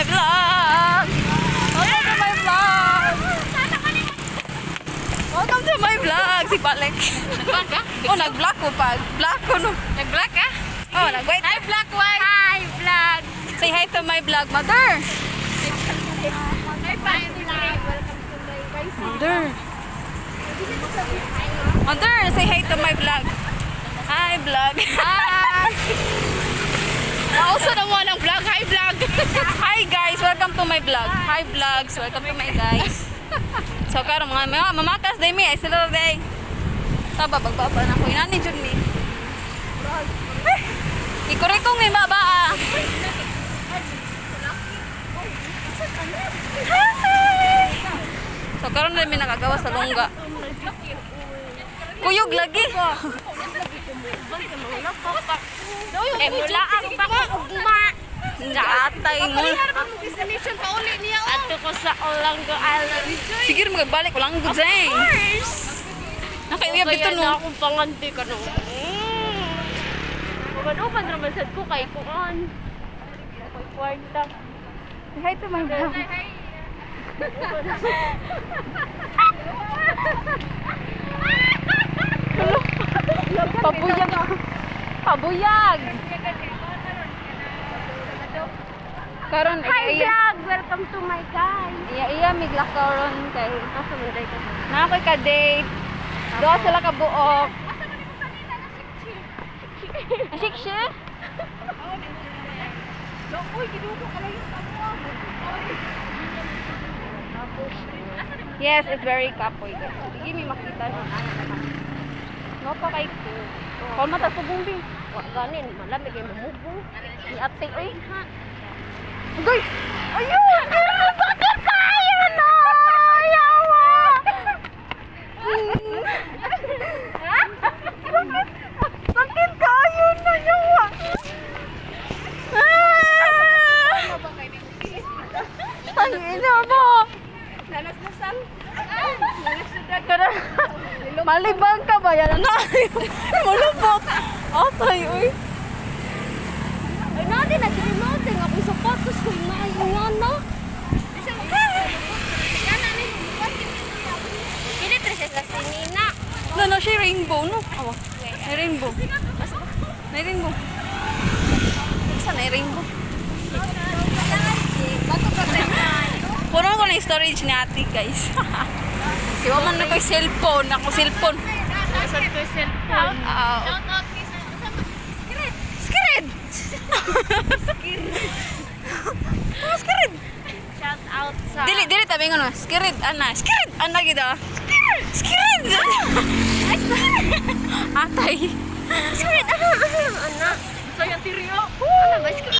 vlog. Welcome to my vlog. Welcome to my vlog. Si Palek. Nag ka? Oh, nag-vlog ko pa. Vlog ko no. Nag-vlog ka? Oh, nag-wait. Hi, vlog wife! Hi, vlog! Say hi to my vlog, mother. Hi, vlog! Welcome to my Mother. Mother, say hi to my vlog. Hi, vlog. Hi! Nauso na mo ng vlog. Hi, vlog! Hi guys, welcome to my vlog. Hi vlogs, welcome to my guys. So karon mga mamakas day mi ay sila day. Taba bagbaba na ko inani jud mi. Ikurikong ni baba ah. Hi! So karon na mi nakagawa sa longga. Kuyog lagi. Eh, mula ang pang-ugma. Naatay mo. Destination pa uli niya. Ato ko sa Olango Island. Sige magbalik walang good day. Nakauyab dito Kaya no. na akong panganti ka no. Uban-uban raman sad ko kay kuan. Ako'y kwarta. Hi to my vlog. Pabuyag. Pabuyag. Karon Hi iya vlog! Welcome to my guys. iya iya migla karon kay Asa man day ka? naa ko'y ka-date. Duha sila ka buok. Shik shik. Yes, it's very kapoy guys. Sige mi makita no. No pa kay ko. Kalma ta pugong. Wa ganin, malamig ay mamubong. Ni ate oy. Agay! Ayun! Sakit kayo na! Yawa! Sakit! Sakit kayo na! Yawa! Ah! Ang ina mo! Nalas-nasal. Malibang ka ba? Yan na! Malubot! Atay, uy! Ay nadi na diri natin akong sapatos ko naay na. Pili prinsesa si Nina. No, no, siya rainbow, no? Awa. May rainbow. May rainbow. Saan may rainbow? Puno ko na yung storage ni ate, guys. Di ba man na ko'y cellphone? Ako cellphone. Saan ko cellphone? Ah, Shout out kay Sir. Skrid! Oh, skrid! Shout out sa Dili, dili tabi nga no. Skrid, ana. Skrid! Ana gida. Skrid! Atay. Skrid. Ana. Sayang tiriyo. Ano ba?